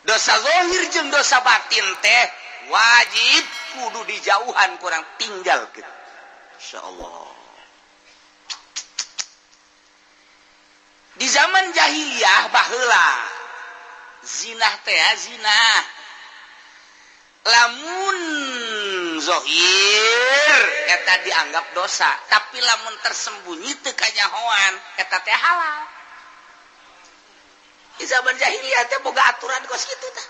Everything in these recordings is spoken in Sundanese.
Dosa zahir jeung dosa batin teh wajib kudu dijauhan, kurang tinggal gitu. Insyaallah di zaman jahiliyah baheula zinah teh zinah lamun zohir eta dianggap dosa, tapi lamun tersembunyi teu kanyahoan eta teh halal. Di zaman jahiliyah teh boga aturan kos kitu tah.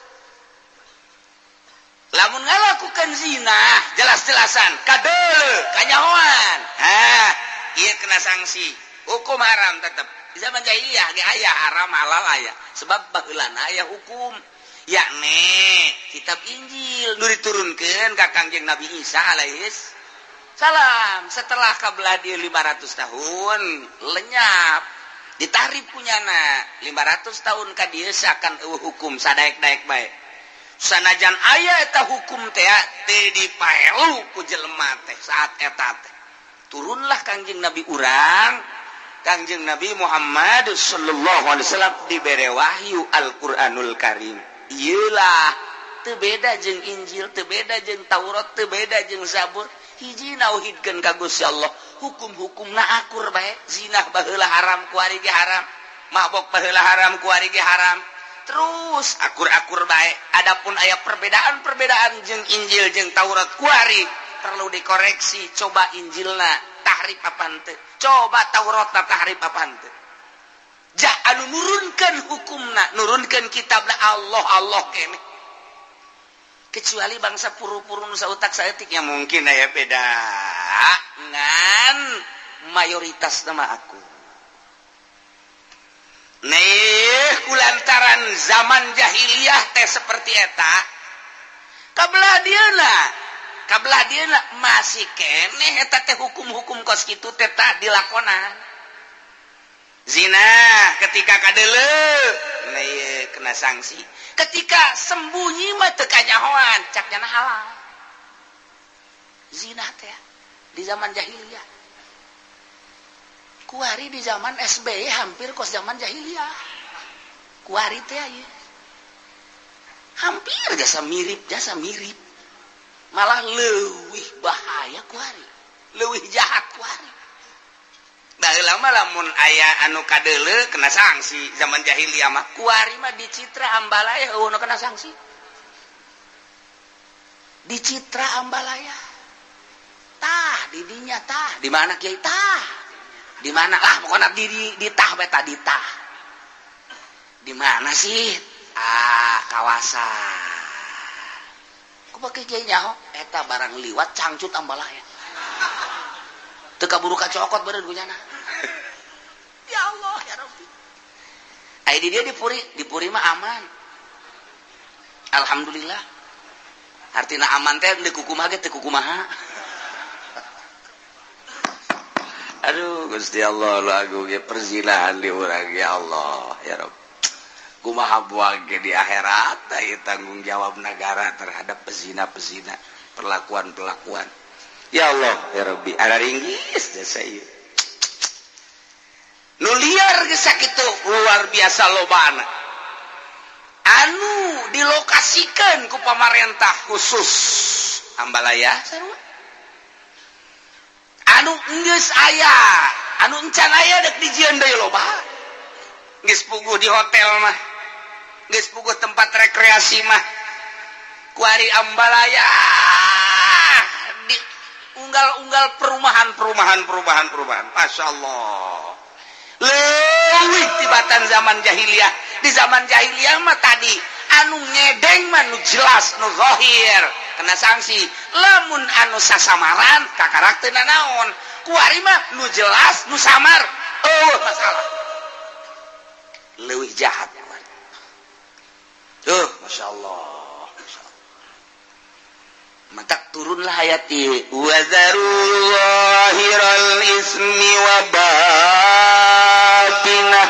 Lamun ngalakukan zina jelas-jelasan kadeuleu kanyahoan, ha ieu kena sanksi hukum haram tetep. Di zaman jahiliyah ge aya haram halal aya, sebab baheulana aya hukum, yakni kitab Injil nu diturunkeun ka Kangjeng Nabi Isa alaihis salam. Setelah kabelah dia 500 tahun lenyap, ditarik punyana 500 tahun ka dieu seakan eueuh hukum, sadaek-daek bae. Sanajan aya eta hukum teh teu dipaelu ku jelema teh. Saat eta teh turunlah Kangjeng Nabi urang, Kangjeng Nabi Muhammad sallallahu alaihi wasallam, dibere wahyu Al-Qur'anul Karim. Iyalah, teu beda jeung Injil, teu beda jeung Taurat, teu beda jeung Zabur. Hiji, nauhidkeun ka Gusti Allah. Hukum-hukumna akur bae. Zinah baheula haram, kuari ge haram. Mabok baheula haram, kuari ge haram. Terus akur-akur bae. Adapun aya perbedaan-perbedaan jeung Injil jeung Taurat kuari perlu dikoreksi. Coba Injilna tahrif apa henteu, coba Tauratna tahrif apa henteu. Ja anu nurunkan hukumna, nurunkan kitabna Allah Allah kene, kecuali bangsa puru-puru nu sautak saeutik ya mungkin aya beda, ngan mayoritas nama aku nih. Kulantaran zaman jahiliyah teh seperti eta, kabelah dieuna, kabelah dieuna masih keneh eta teh hukum-hukum kos kitu teh tah dilakonan. Zina ketika kadeuleu, nah ieu kena sanksi. Ketika sembunyi mah teu kanyahoan, cak nyana halal zina teh di zaman jahiliyah. Kuari di zaman SBY hampir kos zaman jahiliyah kuari teh ieu. Hampir jasa mirip, jasa mirip, malah leuwih bahaya kuari, leuwih jahat kuari. Baheula mah lamun aya anu kadeuleu kena sanksi zaman jahiliyah mah. Kuari mah di Citra Ambalaya eueuh nu kena sanksi. Di Citra Ambalaya tah di dinya tah di mana, kiai, tah di mana lah pokoknya di tah beta di tah di mana sih, ah, kawasan ku pakai kiai nyaho eta barang liwat cangcut Ambalaya teu kaburu kacokot beureun ku nyana. Ya Allah ya Rabbi. Aya di dia di Puri, di Puri mah aman, alhamdulillah. Artina aman teh di kukumaha ge teu kukumaha. Aduh Gusti Allah, lagu ge perzinahan di urang. Ya Allah ya Rabb, kumaha buang ge di akhirat ieu tanggung jawab negara terhadap pezina-pezina, perlakuan-perlakuan. Ya Allah ya Rabbi, ada ringgis jasa ieu nu liar geus sakitu luar biasa lobana anu dilokasikan ku pamarentah khusus Ambalaya sarua anu geus aya, anu encan aya dek dijieun deui loba. Geus puguh di hotel mah, geus puguh tempat rekreasi mah. Kuari Ambalaya di unggal-unggal perumahan, perumahan, perumahan, perumahan. Masya Allah, leuwih tibatan zaman jahiliyah. Di zaman jahiliyah mah tadi anu ngedeng mah nu jelas, nu zahir kena sanksi. Lamun anu sasamaran kakarak teu nanaon. Kuari mah nu jelas, nu samar oh masalah, leuwih jahat kuari. Tuh, Masya Allah, Masya Allah. Maka turunlah ayat ieu, wazaru zahiral ismi wa batinah,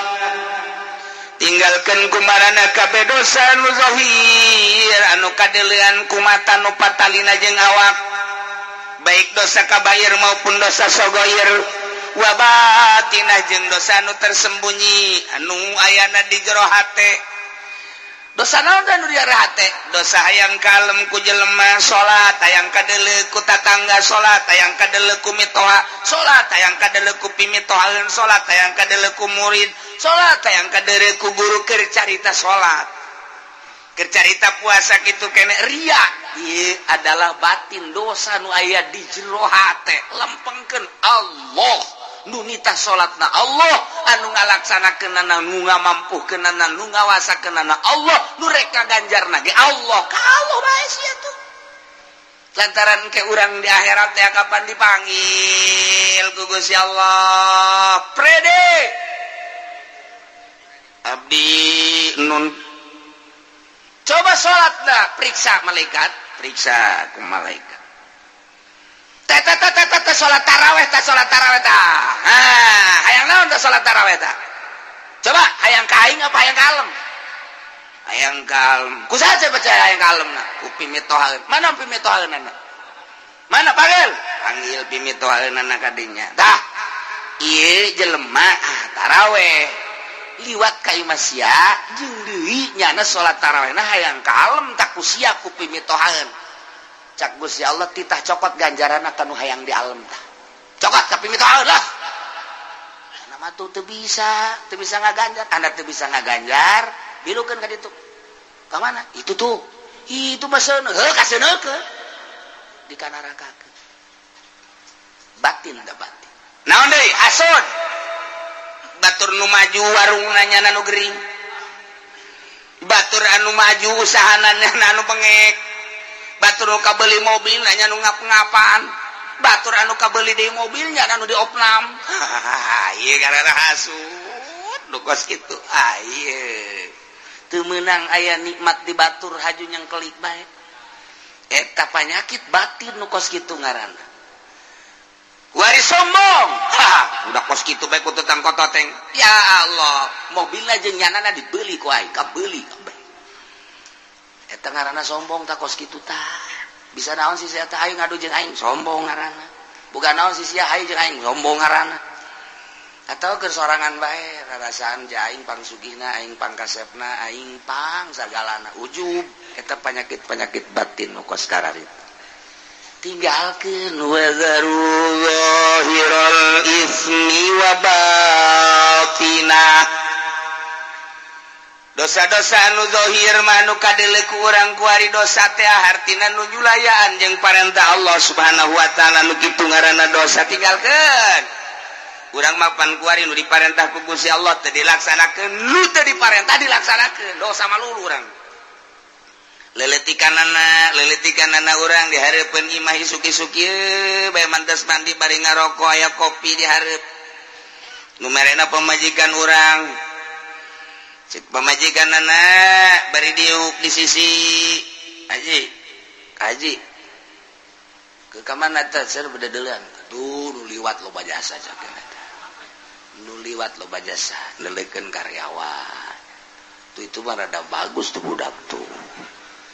tinggalkan kumarana kabeh dosa anu zahir anu kadeulean ku mata nu patalina jeung awak, baik dosa kabair maupun dosa sogoir, wa batinah jeung dosa anu tersembunyi anu ayana di jero hate. Dosa naon teh nu diarahate? Dosa hayang kalem ku jelema salat, hayang kadeuleu ku tatangga salat, hayang kadeuleu ku mitoha salat, hayang kadeuleu ku pimitohaeun salat, hayang kadeuleu ku murid salat, hayang kadeuleu ku guru keur carita salat. Keur carita puasa kitu kene ria. Ieu adalah batin dosa nu aya di jero hate. Lempengkeun Allah nu nitah salatna, Allah anu ngalaksanakeunana, nu ngamampuhkeunana, nu ngawasakeunana, Allah nu rek ngaganjarna ge Allah. Ka Allah bae sia tuh. Lantaran ke urang di akhirat teh kapan dipanggil ku Gusti Allah, "Prede abdi nun coba salat dah." Periksa malaikat, periksa ku malaikat. Teh salat taraweh teh, salat taraweh tah. Ah, hayang naon teh salat taraweh tah? Coba, hayang ka aing apa hayang kalem? Hayang kalem. Ku saha percaya hayang kalem na? Ku pimitohaeun. Mana pimitohaeunana? Mana, panggil? Panggil pimitohaeunana ka dinya. Tah, ieu jelema ah taraweh liwat ka imah sia jeung deui nyana salat tarawehna hayang kalem tak ku sia ku pimitohaeun. Cak Gusti Allah, titah cokot ganjaran kanu hayang di alam tah, cokot ka pimitohaeun lah. Nama tuh teu bisa, teu bisa ngaganjar. Anda teu bisa ngaganjar, bilukeun ka ditu. Ka mana itu tuh? Itu mah seuneu heuh, kaseuneukeun di kanarakakeun. Batin da batin. Naon deui? Hasud. Batur nu maju warungna nyana nu gering, batur anu maju usahana nyana anu bengek, batur nu kabeli mobil nanya nu ngap-ngapan, batur anu kabeli deui mobilnya anu diopnam. Ieu karena hasud nu kos kitu. Ah, ieu teu meunang aya nikmat di batur, haju nyengkelik bae. Eta panyakit batin nu kos kitu ngaranna. Wari sombong. Ha, udah kos kitu bae kututang kototeng. Ya Allah, mobilna jeung nyanana dibeli ku aing, kabeli kabeh. Eta ngaranna sombong tak kos kitu tah. Bisa naon sih sia teh, aing ngadu jeung aing, sombong ngaranna. Bukan naon sih sia, aing jeung aing, sombong ngaranna. Atau keur sorangan bae rarasaan ja aing pang sugihna, aing pang kasepna, aing pang sagalana, ujub. Eta penyakit-penyakit batin nu kos kararitu. Tinggalkeun. Wadzaru zahiral ismi wa batinah. Dosa-dosa anu zahir mah nu kadeuleu ku urang kuari. Dosa teh hartina nu nyulayaan jeung parentah Allah Subhanahu wa taala. Nu kitu ngaranna dosa, tinggalkeun. Urang mah pan kuari nu diparentah ku Gusti Allah teu dilaksanakeun, nu teu diparentah dilaksanakeun, dosa malulu urang. Leletikanana, leletikanana urang di hareupeun imah isuk-isuk ieu bae mantas mandi bari ngarokok, aya kopi di hareup nu merena pamajikan urang. Cek pamajikanana bari diuk di sisi, "Haji, haji, ke kamana teh?" "Ser bededeulean tuh, nu liwat loba jasa." Cek eta, "Nu liwat loba jasa, leleukeun karyawan tuh, itu mah rada bagus tuh budak tuh."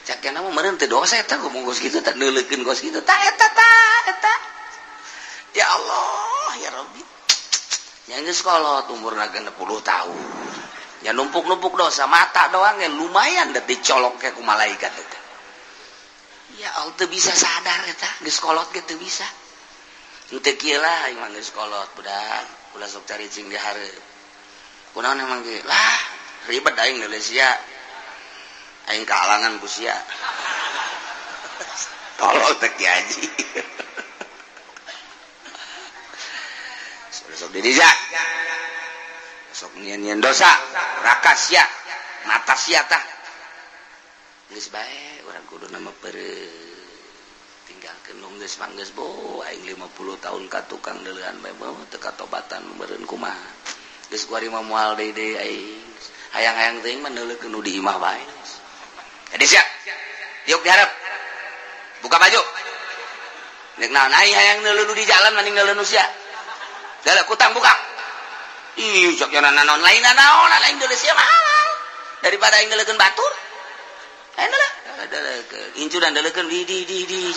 Cak mah meureun teu dosa eta ngomong kos kitu tah, neuleukeun kos kitu tah, eta tah eta. Ya Allah, ya Rabbi, yang geus kolot umurna 60 tahun ya numpuk-numpuk dosa. Mata doang ya lumayan dah dicolok kayak ku malaikat eta. Ya Allah, teu bisa sadar eta, geus kolot ge teu bisa. Henteu kieu lah, aing mah geus kolot, budak ulah sok caricing di hareup. Kunaon emang ge lah, ribet aing neuleus sia, aing kahalangan ku sia. Tolol teh Ki Haji. Sok di dinya sok nyian-nyian dosa raka sia, mata sia tah. Geus bae urang kudu nama pere tinggalkeun nu geus mah geus. Bo aing 50 tahun ka tukang deuleuan bae, bo teu katobatan meureun kumaha. Geus kuari mah moal deui deui aing. Hayang-hayang teuing mah neuleukeun nu di imah bae. Jadi siap diuk diharap, buka baju. Nek naon aing hayang neuleuh nu di jalan mending neuleuh nu sia. Dalah kutang buka. Ih, cok jana naon lain naon lain deuleuh sia mah halal. Daripada aing neuleukeun batur. Aing deuleuh. Deuleukeun. Incudan deuleukeun di di di di.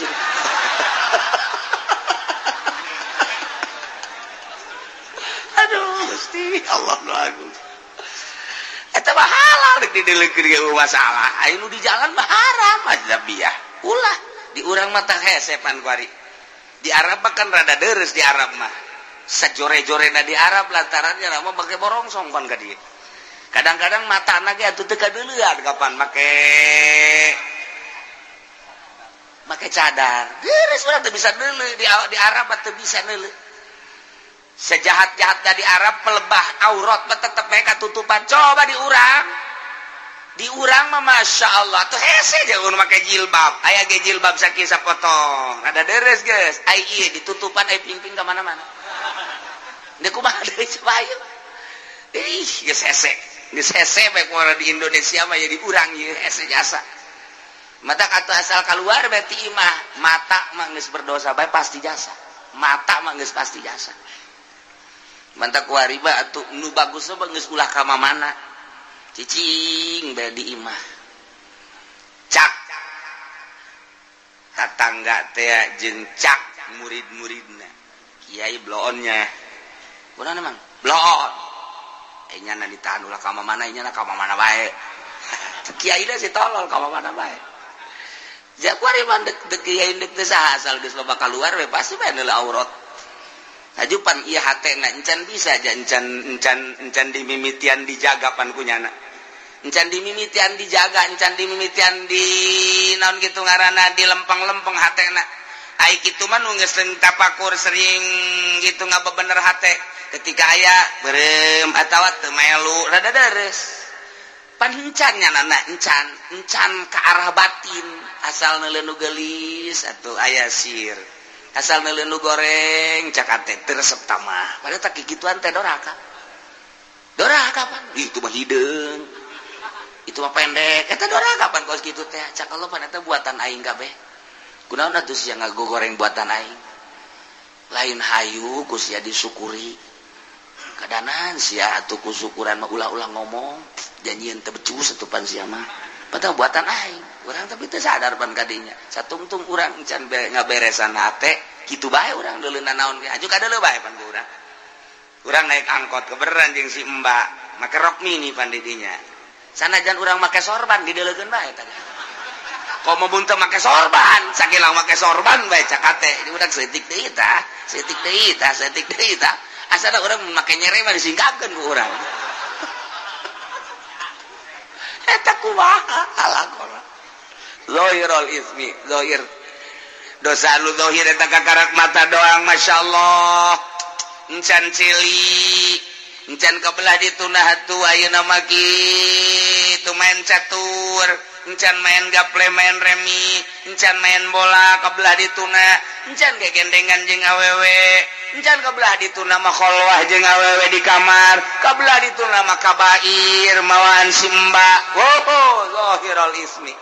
Aduh, Gusti Allah nu agung. Eta mah halal dek didelekeun ge masalah. Aya nu di jalan mah haram ajnabiyah. Ulah di urang mah tah hese pan kuari. Di Arab mah kan rada deres, di Arab mah. Sajore-jorena di Arab lantaran nya mah make borongsong pan ka dieu. Kadang-kadang matana ge atuh teu kadeuleuan kapan make make cadar. Deres urang teu bisa neuleu di Arab mah teu bisa neuleu. Sejahat-jahatnya di Arab pelebah aurat mah tetep mereka tutupan. Coba di urang mah masya Allah tuh hese jangan make jilbab, aya ge jilbab sakieu sapotong ada deres geus, ai ieu ditutupan, ai pingping ka mana-mana. Deuk kumaha deui coba ieu? Ih, geus hese, geus hese bae kumaha di Indonesia mah, jadi urang ieu hese jasa mata kata asal keluar berarti imah mata mah geus berdosa bae, pasti jasa mata mah geus pasti jasa. Mantap kuari mah atuh nu bagus mah geus ulah ka mana, cicing bae di imah. Cak tatangga teh jeung cak murid-muridna, "Kiai bloonnya kunaon emang bloon?" Eh, nyana ditahan ulah ka mana, nyana ka mana bae. Kiai si tolol ka mana bae. Ja kuari mah dek dek kiai dek teu saha, asal geus loba keluar we pasti bae neuleuh aurat. Hajupan ieu hatena encan bisa aja, encan encan encan dimimitian dijaga pan kunyana. Encan dimimitian dijaga, encan dimimitian di naon gitu ngaranna, di lempeng-lempeng hatena. Ai kitu mah nu geus sering tapakur, sering gitu ngabebener hate, ketika aya beureum atawa teu melu rada deres. Pan encan nya encan encan ke arah batin, asal neuleuh nu geulis atuh aya sir, asal neuleuh nu goreng cak teh teu resep tamah. Padahal tak kikituan teh doraka, doraka pan. Ih, itu mah hideung, itu mah pendek, eta doraka pan kos kitu teh. Cak Allah, pan eta buatan aing kabeh, kunaon atuh sia ngagogoreng buatan aing? Lain hayu ku sia disyukuri kadanan sia atuh ku syukuran mah ulah-ulah ngomong janjian teu becus atuh pan sia mah. Padahal buatan aing urang, tapi teu sadar pan kadinya. Satungtung urang encan ngaberesan hate kitu bae, urang deuleuna naon ge aju kadeuleu bae pan ku urang. Urang naik angkot kebeneran jeung si mbak make rok mini pan di dinya, sanajan urang make sorban dideuleukeun bae tadi. Komo mun teu make sorban, sakilang make sorban bae cak hate ini udah seeutik deui tah, seeutik deui tah, seeutik deui tah. Asana urang make nyere mah disingkapkeun ku urang. Eta kumaha alakona zahirul ismi, zahir dosa lu zahir eta kakarak mata doang. Masya Allah, encan cili encan kebelah ditunah atuh. Ayeuna mah kitu main catur encan, main gaple, main remi encan, main bola kebelah dituna encan, gegendengan jeung awewe encan, kebelah dituna mah kholwah jeung awewe di kamar, kebelah dituna mah kabair mawaan simba. Oh, zahirul ismi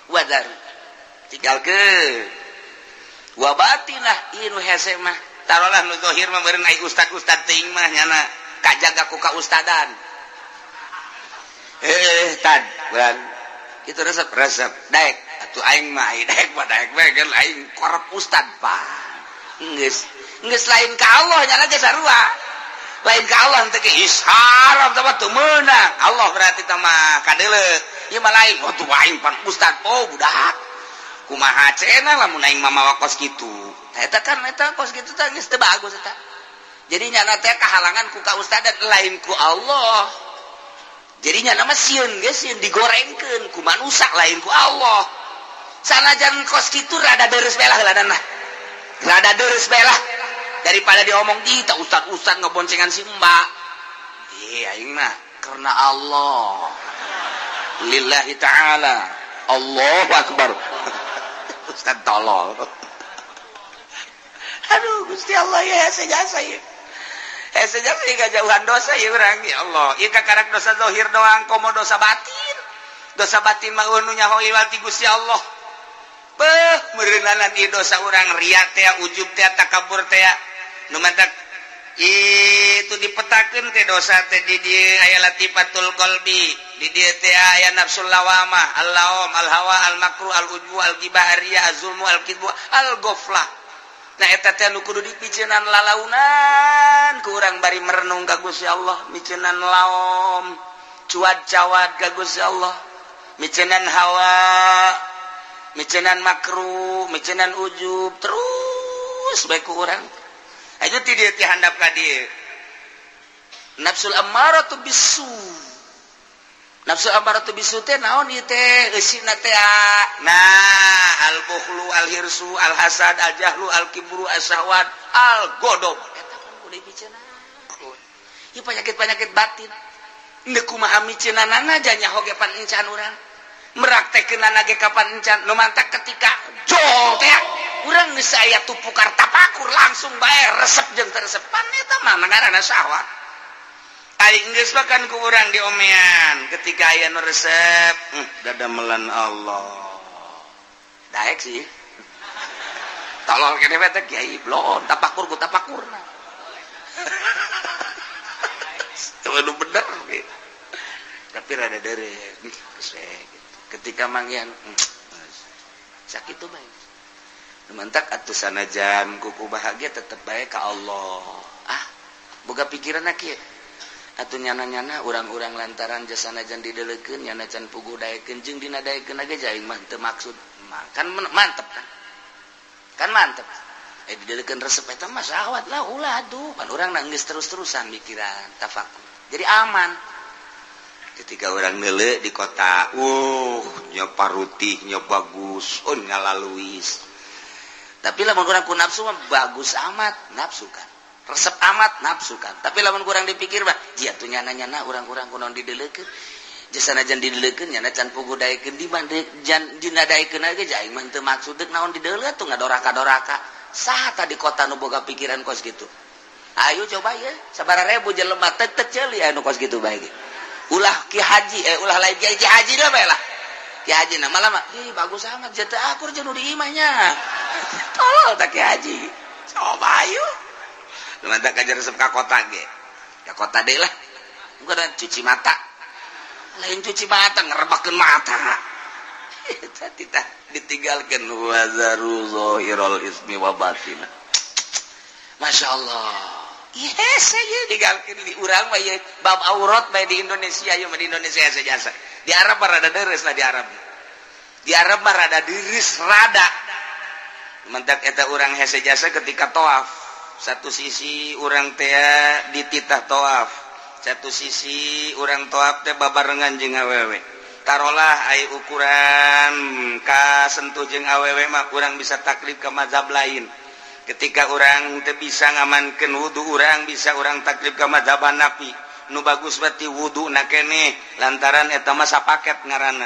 wadar tinggalkeun wa batinah. Ieu nu hese mah tarolah nu zahir mah meureun ai ustad-ustad teuing mah nyana kajaga ku kaustadan. Eh, tad bulan itu resep resep daek atuh aing mah, ai daek mah daek we kan aing korep ustad. Pak, geus geus lain ka Allah nyana ge sarua, lain ka Allah teh ge haram teh mah teu meunang Allah berarti teh mah kadeuleu ieu mah lain. Oh, tuh aing pan ustad. Oh, budak kumaha cenah lamun aing mah mawa kos kitu? Tah, eta kan eta kos kitu teh geus teu bagus eta. Jadi nyana teh kahalangan ku kaustadan, lain ku Allah. Jadi nyana mah sieun ge sieun digorengkeun ku manusia, lain ku Allah. Sanajan kos kitu rada deres belah heula nah, rada deres belah daripada diomong di tak ustad-ustad ngeboncengan si mbak. Iya, aing mah karena Allah, lillahi ta'ala. Allahu akbar, ustad tolol. Aduh Gusti Allah ya, hese jasa ya, hese jasa ya, jauhan dosa ya urang. Ya Allah, ieu kakarak dosa zahir doang, komo dosa batin. Dosa batin mah nu nyaho ti Gusti Allah. Beuh, meureunanan ieu dosa urang, riya teh, ujub teh, takabur teh, nu mantak itu dipetakeun teh dosa teh. Di dieu aya latifatul qalbi, di dieu teh aya nafsul lawamah, al-laum, al-hawa, al-makru, al-ujbu, al-ghibah, ar-riya, az-zulmu, al-kidbu, al-ghaflah. Nah, eta teh nu kudu dipiceunan lalaunan ku urang bari merenung ka Gusti Allah, miceunan laom. Cuad cawad ka Gusti Allah, micenan hawa, micenan makruh, micenan ujub terus bae ku urang. Ayo ti dieu, ti handap ka dieu, nafsul ammaratu bisu. Nafsu ammaratu bisu teh naon ieu teh eusina teh? Nah, al bukhlu, al hirsu, al hasad, al jahlu, al kibru, al syahwat, al godob. Eta kan kudu micenan ieu penyakit-penyakit batin. Ndek kumaha miceunanana aja, nyaho ge pan encan, urang meraktekeunana ge kapan encan. Nu mantak ketika jol teh urang geus aya tupukar tapakur, langsung bae resep jeung teu resep, pan eta mah ngaranna syahwat. Ari geus bahkan ku urang diomean ketika aya nu resep, dadamelan Allah daek sih, tolol kene teh kiai blon tapakur ku tapakurna. Waduh, bener gitu. Tapi rada dere gitu. Ketika manggihan sakit tuh baik mantak atuh, sanajan kuku bahagia tetep baik ke Allah. Ah, boga pikiran kieu atuh, nyana-nyana urang-urang lantaran jasa sanajan didelekeun, nyana can puguh daekeun jeung dina daekeun ge aing mah teu maksud kan mantep kan, kan mantep. Eh, didelekeun resep, eta mah syahwat lah, ulah atuh. Pan urang nangis terus-terusan mikiran tafakur, jadi aman. Ketika orang nele di kota, nya parutihnya bagus, oh, ngalaluis, tapi lamun kurang ku nafsu mah bagus amat, nafsu kan resep amat, nafsu kan. Tapi lamun kurang dipikir mah jia tuh nyana-nyana urang-urang kunaon didelekeun, jasa sanajan didelekeun, nyana can puguh daekeun, di jan dina daekeun ge aing mah teu maksud, deuk naon didelekeun tuh ngadoraka-doraka. Saha tadi kota nu boga pikiran kos gitu? Ayo coba ya, sabaraha ribu jelema teu teu ceuli anu kos gitu bae ge. Ulah ki haji, eh, ulah lain ki haji dah bae lah. Ki haji nah malah mah, ih, bagus amat jatuh akur jeung nu di imahnya. Tolol tak ki haji. Coba ayo. Mantap kajar resep ka kota ge. Ka kota deui lah. Bukan cuci mata. Lain cuci mata, ngerebakeun mata. Eta titah ditinggalkeun wazaru zahirul ismi wa batina. Masya Allah. Yes, saya digalkeun di urang mah ieu bab aurat bae di Indonesia, ieu mah di Indonesia saja. Di Arab mah rada deres lah di Arab. Di Arab mah rada deres rada. Mentak eta urang hese jasa ketika toaf. Satu sisi urang teh dititah toaf. Satu sisi urang toaf teh babarengan jeung awewe. Tarolah ai ukuran kasentuh jeung awewe mah urang bisa taklid ke mazhab lain. Ketika orang teu bisa ngamankeun wudu, urang bisa urang taklid ke mazhab Hanafi. Nu bagus berarti wudu na keneh, lantaran eta mah sapaket ngaranna.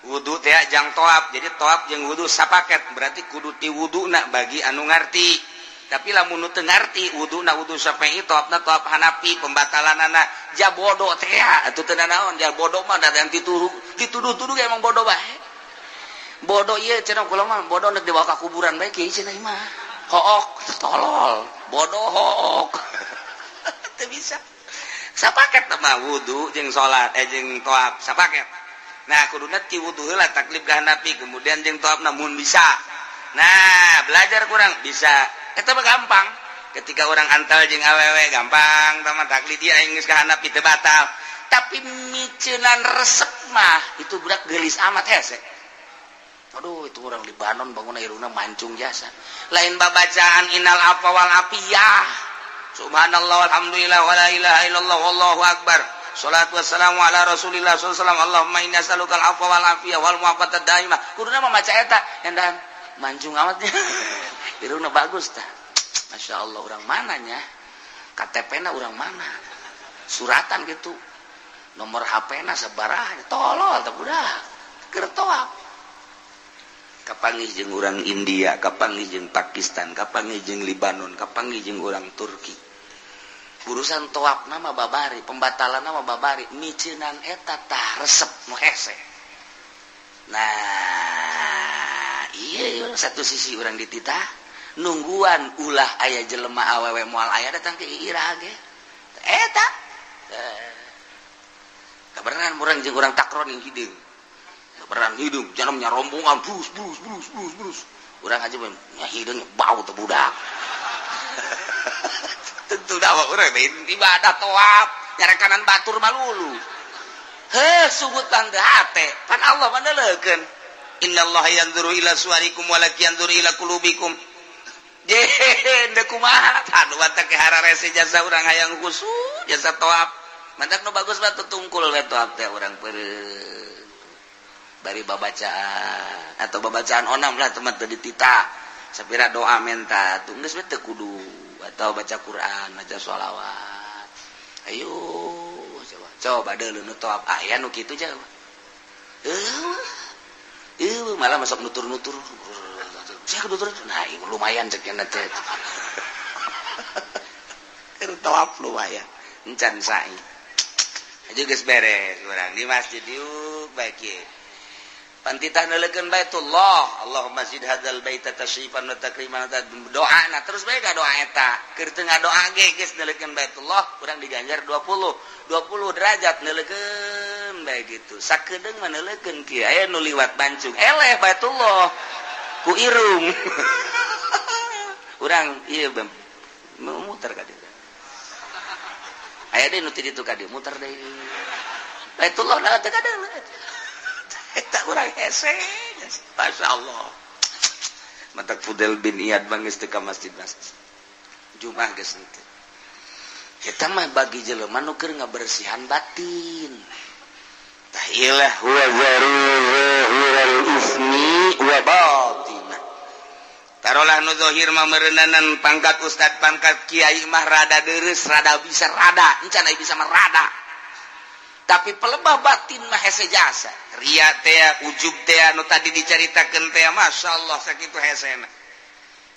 Wudu teh jang toaf, jadi toaf jeung wudu sapaket, berarti kudu ti wuduna bagi anu ngarti. Tapi lamun nu teu ngarti, wuduna wudu Syafi'i, toafna toaf Hanafi, pembatalanana ja bodoh teh atuh teu naon. Ja bodoh mah da yang dituduh dituduh-tuduh emang bodoh bae. Bodoh ieu cenah kula mah bodoh nek dibawa ka kuburan bae kieu cenah mah. Hook, tolol, bodoh hook. Teu bisa. Sapaket mah wudu jeung salat, eh, jeung toaf sapaket. Nah, kuduna ti wudu heula taklid ka Hanafi, kemudian jeung toaf namun bisa. Nah, belajar kurang bisa. Eta mah gampang. Ketika orang antal jeung awewe gampang, tama taklid dia aing geus ka Hanafi teu batal. Tapi miceunan resep mah itu budak geulis amat hese. Aduh, itu orang Libanon bangun irungna mancung jasa. Lain babacaan innal afwa wal afiyah. Subhanallah, alhamdulillah, wala ilaha illallah, wallahu akbar. Salatu wassalamu ala Rasulillah sallallahu alaihi wasallam. Allahumma inni as'aluka al-afwa wal afiyah wal mu'afata daimah. Kuduna mah maca eta, endan mancung amatnya. Irungna bagus tah. Masya Allah, orang mananya? KTP na orang mana? Suratan gitu. Nomor HP na sabaraha? Tolol tah budak. Keur toaf. Kapanggih jeung urang India, kapanggih jeung Pakistan, kapanggih jeung Libanon, kapanggih jeung urang Turki. Urusan toaf nama babari, pembatalan nama babari, miceunan eta tah resep nu hese. Nah, iya, satu sisi orang dititah nungguan ulah aya jelema awewe, moal aya datang ke ira ge. Eta. Kabaran urang jeung urang takron yang hideung. Kabaran hideung, jangan rombongan brus brus brus brus brus. Urang aja nya hideung bau teh budak. Tentu dah urang ibadah toaf, nyarekanan batur malulu. Heh, sungut teh hate pan Allah mah neuleukeun. Innallaha yanzuru ila suwarikum walakin yanzuru ila qulubikum. Je deuk kumaha? Aduh, teh hararese jasa urang hayang khusyuk jasa tawaf. Mantak nu bagus mah tungkul we tawaf teh, urang peureum bari babacaan atau babacaan onam lah, teman teu ditita sapira doa menta tuh geus we, teu kudu atau baca Quran, baca sholawat. Ayo coba coba deuleu nu tawaf, aya nu kitu. Coba malah masuk nutur-nutur, saya nutur. Nah, lumayan cek teh tawaf, lumayan encan sa'i aja geus beres. Urang di masjid yuk, baik pantitah neuleukeun Baitullah, Allahumma zid hadzal baita tasyrifan wa takriman, doa. Nah, terus bae ka doa eta keur teu ngadoa ge geus neuleukeun Baitullah, urang diganjar 20 20 derajat neuleukeun bae gitu. Sakedeung mah neuleukeun kieu, aya nu liwat bancung eleh Baitullah ku irung urang, ieu muter ka dieu, aya deui nu ti ditu ka dieu, muter deui Baitullah. Nah, teu kadeuleu eta urang hese. Masya Allah, matak Fudel bin Iyad bangis teu ka masjid masjid Jumat geus henteu. Eta mah bagi jelema nu keur ngabersihan batin. Tah, ilah wa zaru ismi wa batinah. Tarolah nu zahir mah meureunanan pangkat ustad, pangkat kiai mah rada deres, rada bisa, rada encan aya bisa mah rada, tapi pelebah batin mah hese jasa ria teh, ujub teh nu tadi dicaritakeun teh. Masya Allah, sakitu hesena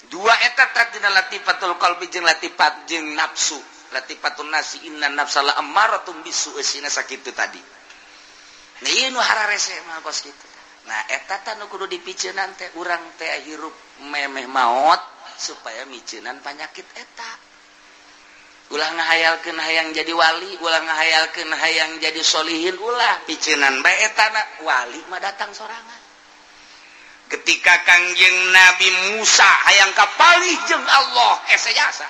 dua eta tadina, latifatul qalbi jeung latifat jeung nafsu, latifatun nafsi, inna nafsa la ammaratum bisu, eusina sakitu tadi. Nah, ieu nu hararese mah kos kitu. Nah, eta tah nu kudu dipiceunan teh, urang teh hirup memeh maot supaya miceunan panyakit eta. Ulah ngahayalkeun hayang jadi wali, ulah ngahayalkeun hayang jadi solihin, ulah, piceunan bae eta na, wali mah datang sorangan. Ketika Kangjeng Nabi Musa hayang kapanggih jeung Allah, hese jasa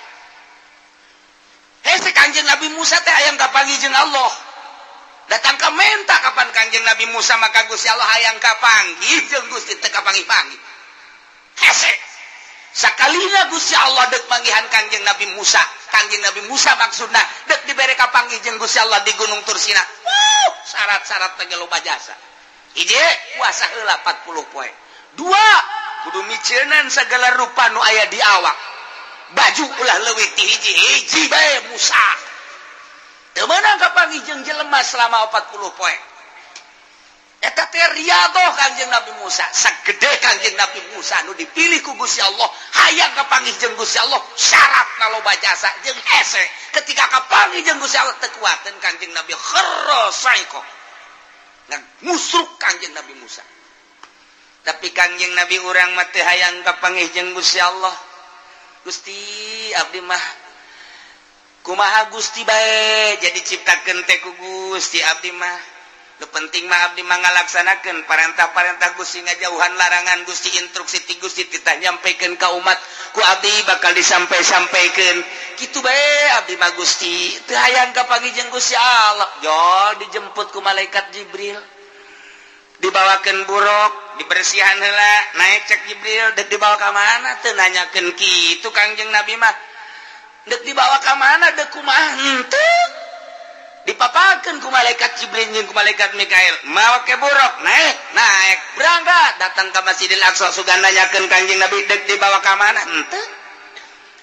hese. Kangjeng Nabi Musa teh hayang kapanggih jeung Allah, datang ke menta kapan Kangjeng Nabi Musa, maka Gusti Allah hayang kapanggih jeung Gusti teu kapanggih-panggih, hese. Sakalina Gusti Allah dek manggihan Kangjeng Nabi Musa, Kangjeng Nabi Musa maksudna dek dibere kapanggih jeung Gusti Allah di Gunung Tursina. Wuh, syarat-syarat teh loba jasa. Hiji, puasa heula 40 poe. Dua, kudu miceunan segala rupa nu aya di awak, baju ulah leuwih ti hiji hiji bae. Musa teu meunang kapanggih jeung jelema selama 40 poe. Eta teh riyadhah Kangjeng Nabi Musa. Sagede Kangjeng Nabi Musa nu dipilih ku Gusti Allah, hayang kapanggih jeung Gusti Allah, syaratna loba jasa jeung hese. Ketika kapanggih jeung Gusti Allah, teu kuateun Kangjeng Nabi, kharra saiqo, musruk Kangjeng Nabi Musa. Tapi Kangjeng Nabi urang mah teu hayang kapanggih jeung Gusti Allah. Gusti, abdi mah kumaha Gusti bae, jadi ciptakeun teh ku Gusti. Abdi mah nu penting mah abdi mah ngalaksanakeun parentah-parentah Gusti, ngajauhan larangan Gusti, instruksi ti Gusti titah nyampaikan ka umat, ku abdi bakal disampai-sampaikan, kitu bae abdi mah. Gusti, teu hayang kapanggih jeung Gusti Allah. Jol dijemput ku malaikat Jibril, dibawakeun buruk, dibersihan heula, naik. Cek Jibril, dek dibawa ka mana? Teu nanyakeun kitu Kangjeng Nabi mah. Dek dibawa ka mana, dek kumaha, henteu. Dipapakeun ku malaikat Jibril jeung ku malaikat Mikail, mawa ke buruk, naik naik, berangkat, datang ke Masjidil Aqsa. Sugan nanyakeun Kangjeng Nabi dek dibawa ka mana, henteu.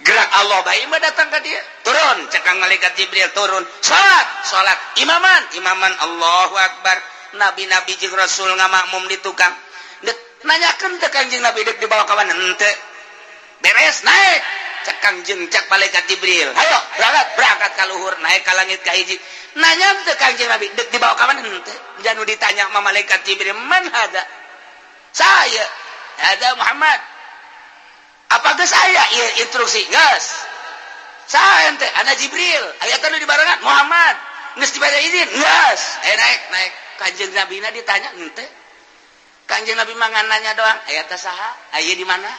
Gerak Allah bae mah datang ka dia. Turun, cek kang malaikat Jibril, turun, salat salat, imaman imaman, Allahu akbar. Nabi-nabi jeung rasul ngamakmum di tukang. Dek nanyakeun teh Kangjeng Nabi dek dibawa ka mana, henteu. Beres, naik, cek Kangjeng, cek malaikat Jibril, hayo berangkat. Berangkat ka luhur, naik ka langit ka hiji. Nanya teh Kangjeng Nabi dek dibawa ka mana, henteu. Janu ditanya sama malaikat Jibril, man hada? Saya ada Muhammad. Apa geus aya ieu instruksi? Geus. Saya ente ana Jibril, aya teh nu dibarengan Muhammad. Geus dibere izin? Geus. Eh, naik naik. Kanjeng Nabi na ditanya henteu. Kanjeng Nabi mah nanya doang, aya teh saha? Aya di mana?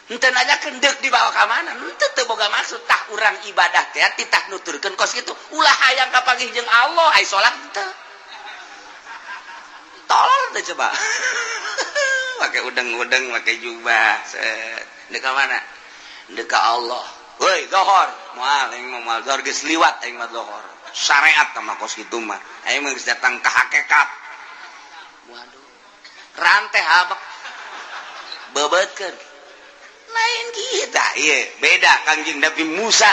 Henteu nanyakeun deuk dibawa ka mana, henteu, teu boga maksud. Tah, urang ibadah teh titah nuturkeun kos kitu, ulah hayang kapanggih jeung Allah, ai salat henteu. Tolol teh coba. Pakai udeng-udeng, pakai jubah. Set. Deka mana? Deka Allah. Woi, zohor. Moal aing mah moal zohor geus liwat aing mah zohor. Syariat mah kos kitu mah. Aing mah geus datang ka hakikat. Waduh. Rantai habak. Bebeutkeun. Lain kita, ieu beda Kangjeng Nabi Musa.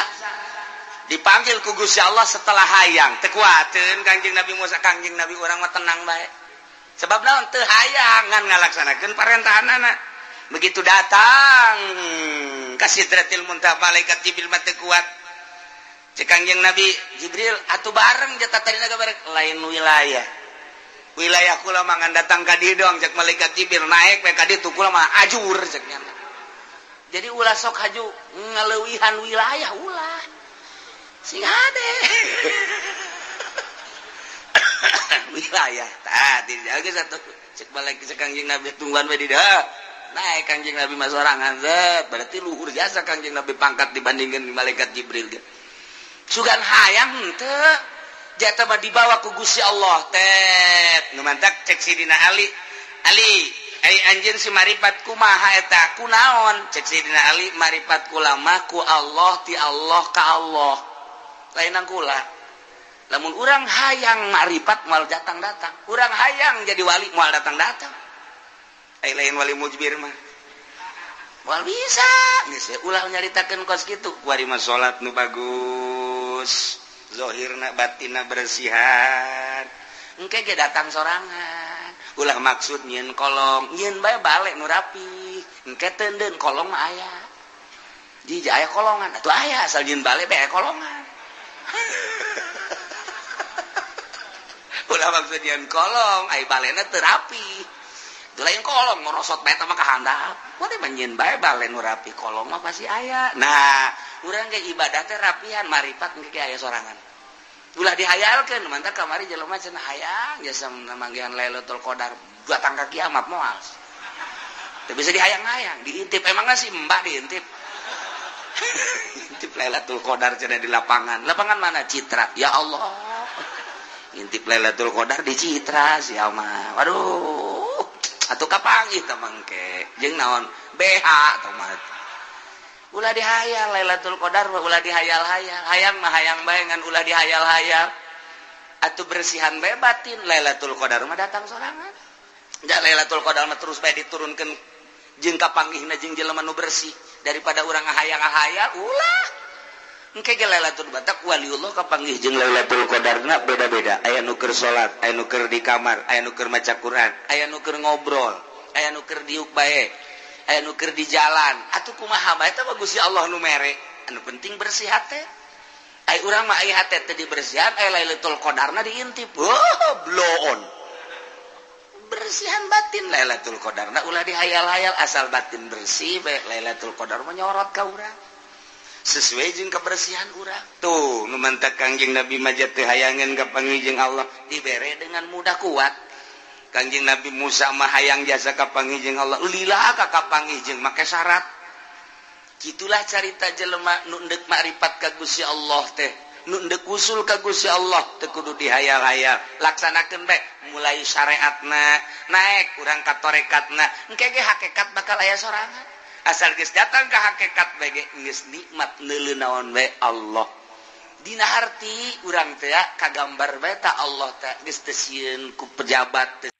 Dipanggil ku Gusti Allah setelah hayang. Teu kuateun Kangjeng Nabi Musa, Kangjeng Nabi urang mah tenang bae. Sebab naon teu hayangan ngalaksanakeun parentahanana. Begitu datang ka Sidratil Muntaha malaikat Jibril mah teu kuat. Cek Kangjeng Nabi Jibril atuh bareng jatah tadina bareng lain wilayah. Wilayah kula mah ngan datang ka dieu doang cek malaikat Jibril naik we ka ditu kula mah ajur cek nya. Jadi ulah sok haju ngaleuwihan wilayah ulah. Sing hade. Wilayah tah dijaga satu cek balik cek Kangjeng Nabi tungguan we di dieu. Naik Kangjeng Nabi mah sorangan zet berarti luhur jasa Kangjeng Nabi pangkat dibandingkeun malaikat Jibril ge. Sugan hayang henteu jatah mah dibawa ku Gusti Allah tet nu mantak cek Sidina Ali. Ali ai anjeun si maripat kumaha eta kunaon cek Sidina Ali maripat kula mah ku Allah ti Allah ka Allah lainan kula. Lamun urang hayang maripat moal datang-datang, urang hayang jadi wali moal datang-datang. Ai lain wali mujbir mah moal bisa geus ulah nyaritakeun kos kitu kuari mah salat nu bagus zahirna batinna bersihan engke ge datang sorangan ulah maksud nyieun kolong nyieun bae balik nu rapi engke teundeun kolong mah aya jija aya kolongan atuh aya asal nyieun balik bae aya kolongan. Ulah maksud nyieun kolong ai balena teu rapi teu lain kolong ngorosot bae mah ka handap kuari mah nyieun bae bale nu rapi kolong mah pasti aya. Nah urang ge ibadah teh rapihan maripat engke ge aya sorangan ulah dihayalkeun mantap kamari jelema cenah hayang jasa manggihan Lailatul Qadar datang ka kiamat moal teu bisa dihayang-hayang diintip emangna si mbah diintip intip Lailatul Qadar cenah di lapangan lapangan mana Citra ya Allah intip Lailatul Qadar di Citra sia mah waduh atuh kapanggih teh mangke jeung naon BH tah mah ulah dihayal Lailatul Qadar ulah dihayal-hayal hayang mah hayang bae ngan ulah dihayal-hayal atuh bersihan bae batin Lailatul Qadar mah datang sorangan da Lailatul Qadar mah terus bae diturunkeun jeung kapanggihna jeung jelema nu bersih daripada urang ngahayang-ngahayal ulah engke ge Lailatul Batak waliullah kapanggih jeung Lailatul Qadarna beda-beda aya nu keur salat aya nu keur di kamar aya nu keur maca Quran aya nu keur ngobrol aya nu keur diuk bae aya nu keur di jalan atuh kumaha bae teh Gusti Allah nu mere anu penting bersih hate ai urang mah ai hate teh dibersihan ai Lailatul Qadarna diintip oh bloon bersihan batin Lailatul Qadarna ulah dihayal-hayal asal batin bersih bae Lailatul Qadar mah nyorot ka urang sesuai jeung kebersihan urang tuh nu mantak Kangjeng Nabi mah teu hayangeun ka panggih jeung Allah dibere dengan mudah kuat Kangjeng Nabi Musa mah hayang jasa ka panggih jeung Allah lila ka kapanggih jeung make syarat kitulah carita jelema nu endek makrifat ka Gusti Allah teh nu endek usul ka Gusti Allah teu kudu dihayal-hayal laksanakeun bae mulai syariatna naik urang ka tarekatna engke ge hakikat bakal aya sorangan asal geus datang ka hakikat bae ge geus nikmat neuleuh naon bae Allah dina harti urang teh kagambar bae ta Allah teh geus teu sieun ku pejabat teu